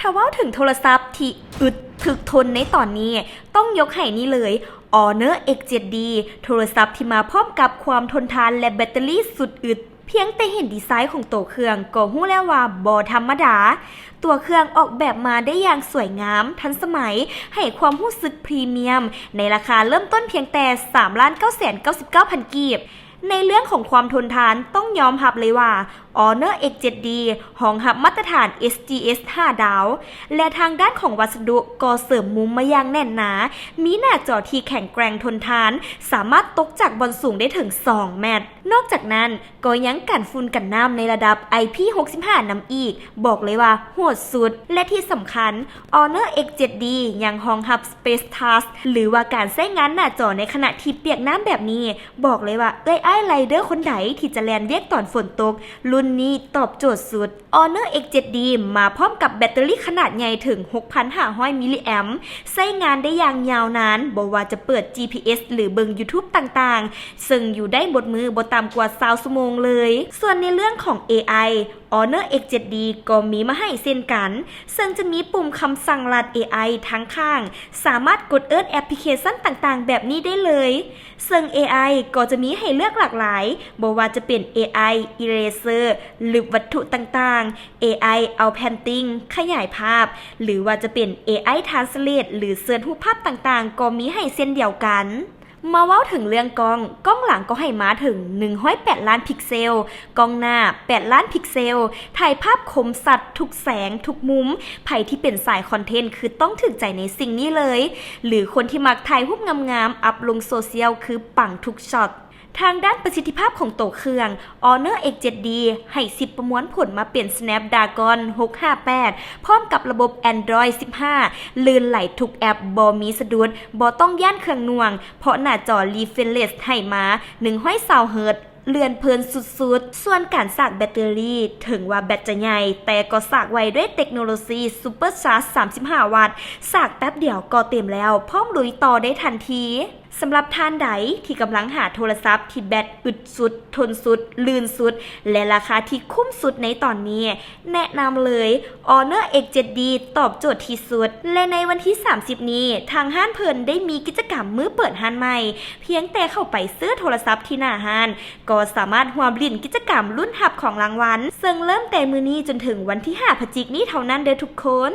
ຖ້າເວົ້າເຖິງໂທລະສັບທີ່ອຶດ ຖືກທົນໃນຕອນນີ້ ຕ້ອງຍົກໃຫ້ນີ້ເລີຍ Honor X ເຈັດ D ໂທລະສັບທີ່ມາພ້ອມກັບຄວາມທົນທານ ແລະ ແບັດເຕີຣີສຸດອຶດ. ພຽງແຕ່ເຫັນດີໄຊຂອງໂຕເຄື່ອງກໍຮູ້ແລ້ວວ່າບໍ່ທຳມະດາ. ຕົວເຄື່ອງອອກແບບມາໄດ້ຢ່າງສວຍງາມ, ທັນສະໄໝ, ໃຫ້ຄວາມຮູ້ສຶກພຣີມຽມ ໃນລາຄາເລີ່ມຕົ້ນພຽງແຕ່ ສາມລ້ານເກົ້າແສນເກົ້າສິບເກົ້າພັນ ກີບ. ໃນເລື່ອງຂອງຄວາມທົນທານ ຕ້ອງຍອມຮັບເລີຍວ່າ Honor X ເຈັດ D ຮອງຮັບມາດຕະຖານ SGS ຫ້າດາວ ແລະ ທາງດ້ານຂອງວັດສະດຸກໍເສີມມຸມມາຢ່າງແໜ້ນໜາ, ມີໜ້າຈໍທີ່ແຂງແກຮ່ງທົນທານ, ສາມາດຕົກຈາກບ່ອນສູງໄດ້ເຖິງສອງແມັດ. ນອກຈາກນັ້ນ ກໍຍັງກັນຝຸ່ນກັນນ້ຳໃນລະດັບ IP ຫົກສິບຫ້ານຳອີກ, ບອກເລີຍວ່າໂຫດສຸດ. ແລະ ທີ່ສຳຄັນ Honor X ເຈັດ D ຍັງຮອງຮັບ Space Touch ຫຼືວ່າການໃຊ້ງານໜ້າຈໍໃນຂະນະທີ່ປຽກນ້ຳແບບນີ້, ບອກເລີຍວ່າເອື້ອຍອ້າຍໄລເດີຄົນໃດທີ່ຈະແລ່ນວຽກຕອນຝົນຕົກ, ລຸ້ນນີ້ຕອບໂຈດສຸດ. Honor X ເຈັດ D ມາພ້ອມກັບແບັດເຕີຣີຂະໜາດໃຫຍ່ເຖິງ ຫົກພັນຫ້າຮ້ອຍມິລລີແອມ, ໃຊ້ງານໄດ້ຢ່າງຍາວນານ, ບໍ່ວ່າຈະເປີດ ຈີພີເອສ ຫຼື ເບິ່ງ YouTube ຕ່າງໆ, ເຊິ່ງຢູ່ໄດ້ໝົດມື້ບໍ່ຕ່ຳກວ່າຊາວຊົ່ວໂມງເລີຍ. ສ່ວນໃນເລື່ອງຂອງ ເອໄອ Honor X ເຈັດ D ກໍມີມາໃຫ້ເຊັ່ນກັນ, ເຊິ່ງຈະມີປຸ່ມຄຳສັ່ງລັດ ເອໄອ ທາງຂ້າງ, ສາມາດກົດເອີ້ນແອັບພລິເຄຊັນຕ່າງໆແບບນີ້ໄດ້ເລີຍ. ເຊິ່ງ ເອໄອ ກໍຈະມີໃຫ້ເລືອກຫຼາກຫຼາຍ, ບໍ່ວ່າຈະເປັນ ເອໄອ Eraser ລຶບວັດຖຸຕ່າງໆ, ເອໄອ Auto Painting ຂະຫຍາຍພາບ ຫຼືວ່າຈະເປັນ ເອໄອ Translate ຫຼືເສີດຮູບພາບຕ່າງໆ ກໍມີໃຫ້ເຊັ່ນດຽວກັນ. ມາເວົ້າເຖິງເລື່ອງກ້ອງ, ກ້ອງຫຼັງກໍໃຫ້ມາເຖິງ ໜຶ່ງຮ້ອຍແປດລ້ານພິກເຊວ, ກ້ອງໜ້າ ແປດລ້ານພິກເຊວ, ຖ່າຍພາບຄົມຊັດທຸກແສງ, ທຸກມຸມ, ໃຜທີ່ເປັນສາຍຄອນເທັນຄືຕ້ອງຖືກໃຈໃນສິ່ງນີ້ເລີຍ, ຫຼືຄົນທີ່ມັກຖ່າຍຮູບງາມໆ ອັບລົງໂຊຊຽວຄືປັງທຸກຊັອດ. ທາງດ້ານປະສິດທິພາບຂອງໂຕເຄື່ອງ Honor X ເຈັດ D ໃຫ້ສິບປະມວນຜົນມາເປັນ Snapdragon ຫົກຫ້າແປດ ພ້ອມກັບລະບົບ Android ສິບຫ້າ ລື່ນໄຫຼທຸກແອັບ ບໍ່ມີສະດຸດ, ບໍ່ຕ້ອງຢ້ານເຄື່ອງໜ່ວງ ເພາະໜ້າຈໍ Refresh Rate ໃຫ້ມາ ໜຶ່ງຮ້ອຍຊາວເຮີດ ເລື່ອນເພີນສຸດໆ. ສ່ວນການສາກແບັດເຕີຣີ ເຖິງວ່າແບັດຈະໃຫຍ່ ແຕ່ກໍສາກໄວດ້ວຍເຕັກໂນໂລຊີ Super Charge ສາມສິບຫ້າວັດ, ສາກແປັບດຽວກໍເຕັມແລ້ວ, ພ້ອມລຸຍຕໍ່ໄດ້ທັນທີ. ສຳລັບທ່ານໃດທີ່ກຳລັງຫາໂທລະສັບທີ່ແບັດອຶດສຸດ, ທົນສຸດ, ລື່ນສຸດ ແລະ ລາຄາທີ່ຄຸ້ມສຸດໃນຕອນນີ້, ແນະນຳເລີຍ Honor X ເຈັດ D ຕອບໂຈດທີ່ສຸດ. ແລະ ໃນວັນທີສາມສິບນີ້, ທາງຮ້ານເພິ່ນໄດ້ມີກິດຈະກຳມື້ເປີດຮ້ານໃໝ່. ພຽງແຕ່ເຂົ້າໄປຊື້ໂທລະສັບທີ່ໜ້າຮ້ານ, ກໍສາມາດຮ່ວມຫຼິ້ນກິດຈະກຳລຸ້ນຮັບຂອງລາງວັນ, ເຊິ່ງເລີ່ມແຕ່ມື້ນີ້ຈົນເຖິງວັນທີຫ້າພະຈິກນີ້ເທົ່ານັ້ນເດີ້ທຸກຄົນ.